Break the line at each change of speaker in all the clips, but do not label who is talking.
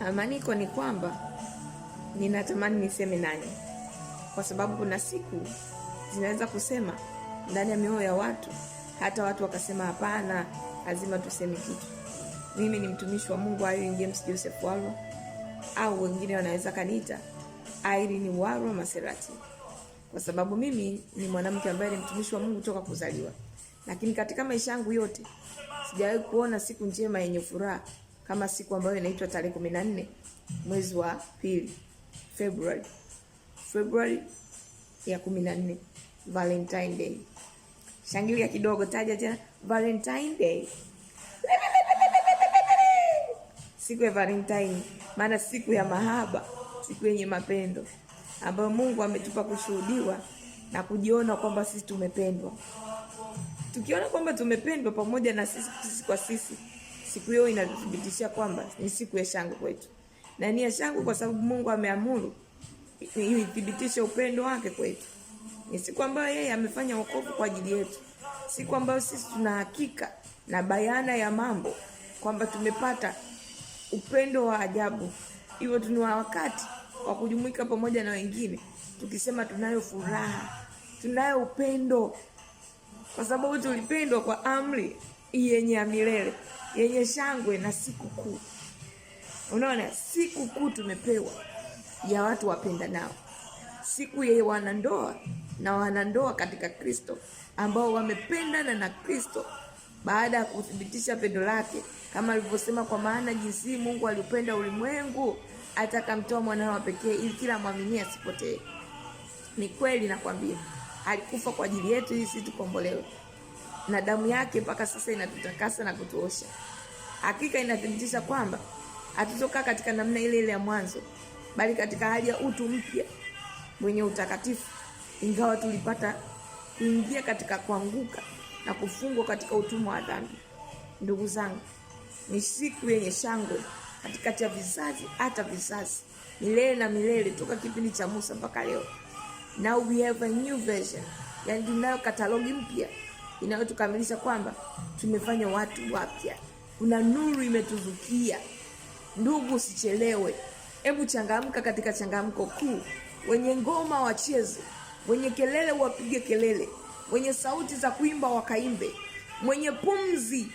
Amaniko ni kwamba ninatamani niseme nani, kwa sababu kuna siku zinaweza kusema ndani ya mioyo ya watu, hata watu wakasema hapana, lazima tuseme kitu. Mimi ni mtumishi wa Mungu Irene James Joseph Warwa, au wengine wanaweza kaniita Irene Warwa Maserati, kwa sababu mimi ni mwanamke ambaye ni mtumishi wa Mungu toka kuzaliwa, lakini katika maisha yangu yote sijawahi kuona siku njema yenye furaha kama siku ambayo inaitwa tarehe 14 mwezi wa pili, February ya 14, Valentine Day. Shangilia kidogo, taja tena Valentine Day, siku ya Valentine, maana siku ya mahaba, siku yenye mapendo ambayo Mungu ametupa kushuhudiwa na kujiona kwamba sisi tumependwa. Tukiona kwamba tumependwa pamoja na sisi, sisi kwa sisi, siku hiyo inatuthibitishia kwamba ni siku ya shangwe kwetu, na ni ya shangwe kwa sababu Mungu ameamuru ithibitishe upendo wake kwetu. Ni siku ambayo yeye amefanya wokovu kwa ajili yetu, siku ambayo sisi tuna hakika na bayana ya mambo kwamba tumepata upendo wa ajabu. Hivyo tuna wakati wa kujumuika pamoja na wengine tukisema tunayo furaha, tunayo upendo, kwa sababu tulipendwa kwa amri yenye ya milele, yenye shangwe na siku kuu. Unaona, siku kuu tumepewa ya watu wapendanao, siku ya wanandoa na wanandoa katika Kristo ambao wamependana na Kristo baada ya kuthibitisha pendo lake kama alivyosema, kwa maana jinsi Mungu aliupenda ulimwengu hata akamtoa mwanawe wa pekee ili kila mwaminie asipotee. Ni kweli nakwambia, alikufa kwa ajili yetu ili sisi tukombolewe, na damu yake mpaka sasa inatutakasa na kutuosha. Hakika inathibitisha kwamba hatutokaa katika namna ile ile ya mwanzo, bali katika hali ya utu mpya mwenye utakatifu, ingawa tulipata kuingia katika kuanguka na kufungwa katika utumwa wa dhambi. Ndugu zangu, ni siku yenye shangwe katikati ya vizazi hata vizazi, milele na milele, toka kipindi cha Musa mpaka leo. Now we have a new version, yani tunayo katalogi mpya inayotukamilisha kwamba tumefanya watu wapya. Kuna nuru imetuzukia. Ndugu, usichelewe, hebu changamka katika changamko kuu. Wenye ngoma wacheze, wenye kelele wapige kelele, wenye sauti za kuimba wakaimbe, mwenye pumzi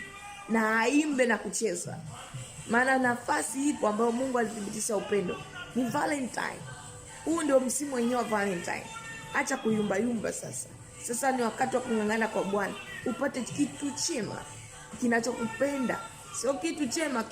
na aimbe na kucheza, maana nafasi ipo ambayo Mungu alithibitisha upendo ni Valentine. Huu ndio msimu wenyewe wa Valentine. Acha kuyumbayumba sasa. Sasa ni wakati wa kung'ang'ana kwa Bwana upate kitu chema kinachokupenda, sio kitu chema.